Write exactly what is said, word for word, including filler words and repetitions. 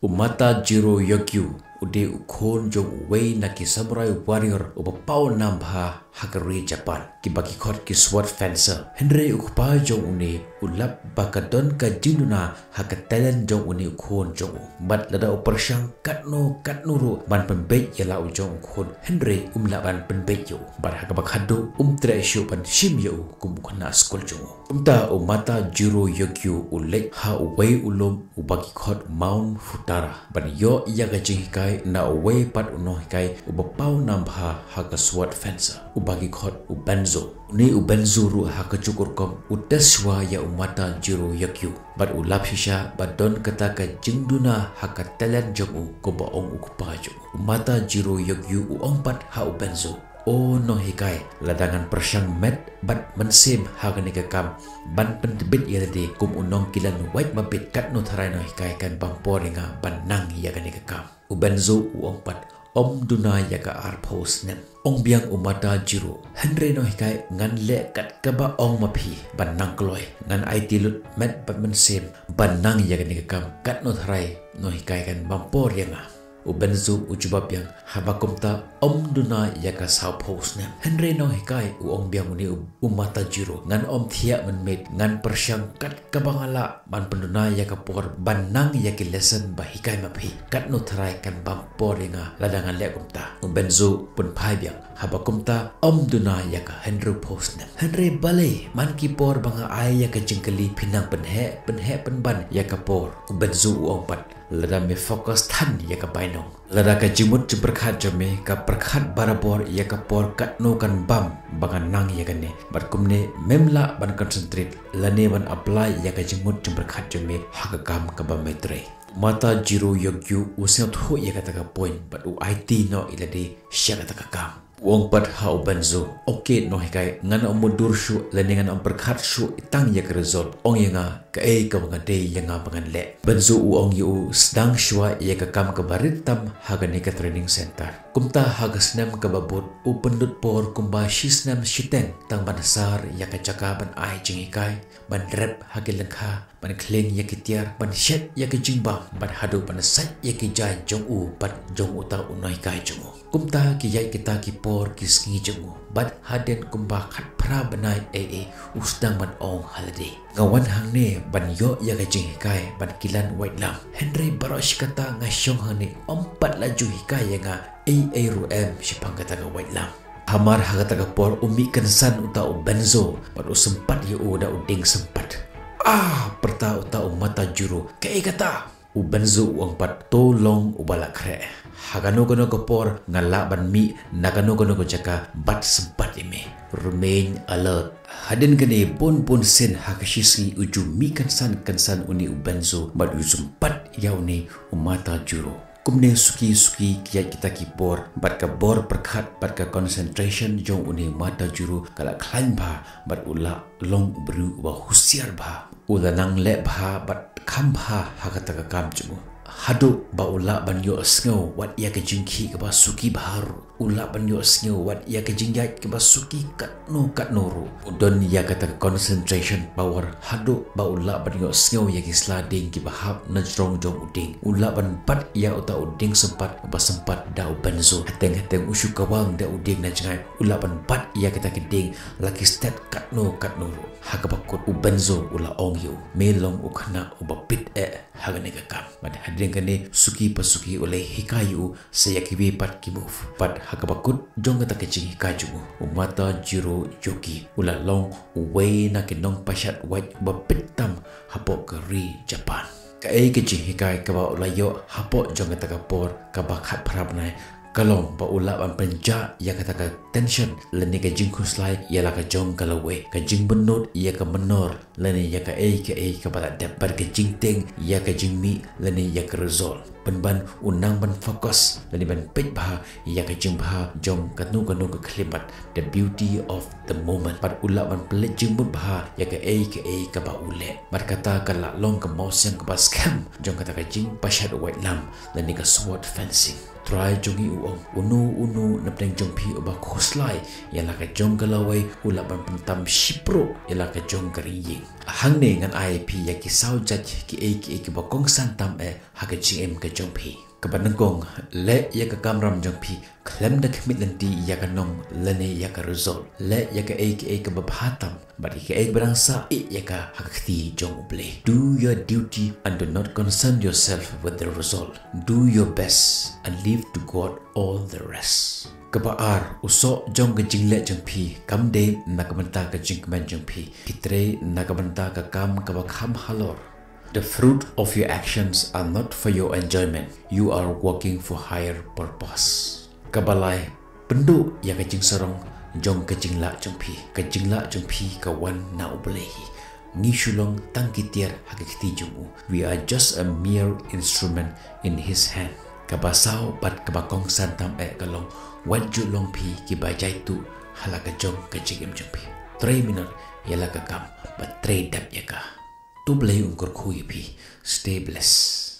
U Matajiro Yokyu u dei u khun jong uwei na ki samurai warrior uba paw nam bha ha ka ri Japan, kiba ki khot ki sword fencer. Hynrei u kpa jong une u lap ba ka don ka jingduna ha ka talent jong une u khun jong u. Bad lada u pyrshang katno katno ruh ban pynbeit ïa la u jong u khun, hynrei um lah ban pynbeit ïa u. Bad ha kaba khadduh um treh shuh ban shim ïa u kum u khynnah skul jong u. Kumta u Matajiro Yokyu u leit ha uwei u lum uba ki khot Mount Futara ban ïoh ïa ka jinghikai na uwei pat u nonghikai uba paw nam bha ha ka sword fencer, uba ki khot u Benzo. Une u Benzo ruh ha kajuh ka rukom u test shuwa ïa u Matajiro Yokyu bad u lap shisha ba don kata ka jingduna ha ka talent jong u, kumba ong u kpa jong u. U Matajiro Yokyu u ong pat ha u Benzo, "O nonghikai, lada ngan pyrshang met bad mynsiem ha kane ka kam ban pyntbit ïa lade kum u nongkilan wait ba bit, katno tharai nonghikai kan bam por ïa nga ban nang ïa kane ka kam?" U Benzo u ong pat, "Ym duna ïa ka arphew snem." Ong biang u Matajiro, "Hynrei nonghikai, ngan leh kat kaba ong ma phi ban nang kloi. Ngan aiti lut met bad mynsiem ban nang ïa kane ka kam, katno tharai nonghikai kan bam por ïa nga?" U Benzo u jubab biang, "Haba kumta ym duna ïa ka sawphew snem." "Hynrei nonghikai," u ong biang une u, u Matajiro, "ngan ym thiah mynmiet, ngan pyrshang kat kaba nga lah ban pynduna ïa ka por ban nang ïa ki lesson ba hikai ma phi. Katno tharai kan bam por ïa nga lada ngan leh kumta?" U Benzo u pynphai biang, "Haba kumta ym duna ïa ka hynriewphew snem." "Hynrei balei, man ki por ba nga ai ïa ka jingkylli phi nang pynheh pynheh pynban ïa ka por." U Benzo u ong pat, "Lada me focus than ïa ka bainong, lada ka jingmut jingpyrkhat jong me ka pyrkhat barabor ïa ka por katno kan bam ba ngan nang ïa kane, bad kumne mem lah ban concentrate lane ban apply ïa ka jingmut jingpyrkhat jong me ha ka kam kaba me trei." Matajiro Yokyu u sngewthuh ïa kata ka point bad u aiti noh ïa lade sha kata ka kam. U ong pat ha u Benzo, "Ok nonghikai, ngan ym mutdur shuh lane ngan ym pyrkhat shuh tang ïa ka result. Ong ïa nga kaei kaba nga dei ïa nga ba ngan leh." Benzo u ong ïa u, "Sdang shuwa ïa ka kam kaba rit tam ha kane ka training center." Kumta ha ka snem kaba bud u pynlut por kumba shisnem shiteng tang ban sar ïa ka jaka ban ai jinghikai, ban rep ha ki lyngkha, ban khlieng ïa ki tiar, ban shet ïa ki jingbam, ban haduh ban sait ïa ki jaiñ jong u bad jong uta u nonghikai jong u. Kumta ki ïaid kita ki por ki sngi jong u, bad hadien kumba khatphra bnai ei ei u sdang ban ong ha lade, "Nga wan hangne ban ïoh ïa ka jinghikai ban kilan waitlam. Hynrei baroh shi katta nga shong hangne ym pat la ju hikai ïa nga ei ei ruh em shaphang kata ka waitlam." Hamar ha kata ka por u mih kynsan uta u Benzo bad u sympat ïa u da u dieng sympat. "Ah!" pyrta uta u Matajiro, "Kaei kata?" U Benzo u ong pat, "To long uba la khreh. Ha kano kano ka por nga lah ban mih na kano kano ka jaka bad sympat ïa me. Remain alert." Hadien kane bun bun sien ha ka shisngi u ju mih kynsan kynsan une u Benzo bad u sympat ïa une u Matajiro. Kumne suki suki ki ïaid kita ki por, bad ka bor pyrkhat bad ka concentration jong une u Matajiro ka la khlaiñ bha, bad u la long u briew uba husiar bha. U la nang leh bha bad kham bha ha kata ka kam jong u. Haduh ba u lah ban ïohsngew wat ïa ka jingkhih kaba suki bha ruh. U lah ban ïohsngew wat ïa ka jingïaid kaba suki katno katno ruh. U don ïa kata ka concentration power haduh ba u lah ban ïohsngew ïa ki sla dieng kiba hap na jrong jong u dieng. U lah ban bat ïa uta u dieng sympat uba sympat da u Benzo. Hateng hateng u shu kawang da u dieng na jngai, u lah ban bat ïa kita ki dieng la ki stet katno katno ruh. Ha kaba kut u Benzo u la ong ïa u, "Me long u khynnah uba bit eh ha kane ka kam." Bad hadien kane suki pa suki u la hikai ïa u sa ïa kiwei pat ki move. Bad ha kaba kut jong kata ka jinghikai jong u, u Matajiro Yokyu u la long uwei na ki nongpashat wait uba bit tam hapoh ka ri Japan. Kaei ka jinghikai kaba u la ïoh hapoh jong kata ka por kaba khatphra bnai ka long ba u lah ban pynjah ïa kata ka tension lane ka jingkhuslai ïa la ka jong ka lawei, ka jingbynnud ïa ka mynnor lane ïa kaei kaei kaba la dep, bad ka jingtieng ïa ka jingmih lane ïa ka result. Pynban u nang ban focus lane ban peit bha ïa ka jingbha jong kano kano ka khyllipmat, the beauty of the moment. Bad u lah ban pynleit jingmut bha ïa kaei kaei kaba u leh. Bad kata ka la long ka mawsiang kaba skhem jong kata ka jingpashat waitlam lane ka sword fencing. Trai jong ngi u ong, uno uno napdeng jong phi uba khuslai ïa la ka jong ka lawei, u lah ban pyntam shipruh ïa la ka jong ka ringïing. Hangne ngan ai ïa phi ïa ki saw jait kiei kiei kiba kongsan tam eh ha ka jingim ka jong phi. Kaba nyngkong, leh ïa ka kamram jong phi khlem da khmih lynti ïa ka nong lane ïa ka result. Leh ïa kaei kaei kaba bha tam, bad ïa kaei ba dang sah, ïeh ïa ka ha ka kti jong U Blei. Do your duty and do not concern yourself with the result. Do your best and leave to God all the rest. Kaba ar, u soh jong ka jingleh jong phi kam dei na ka bynta ka jingkmen jong phi. Phi trei na ka bynta ka kam kaba kham halor. The fruit of your actions are not for your enjoyment. You are working for higher purpose. Kaba lai, pynduh ïa ka jingsarong jong ka jinglah jong phi. Ka jinglah jong phi ka wan na U Blei hi. Ngi shu long tang ki tiar ha ka kti jong u. We are just a mere instrument in his hand. Kaba saw bad kaba kongsan tam eh ka long, wat ju long phi kiba jaituh ha la ka jong ka jingim jong phi. Trei minot ïa la ka kam, bad trei dap ïa ka. To U Blei un kyrkhu ïa phi. Stay blessed.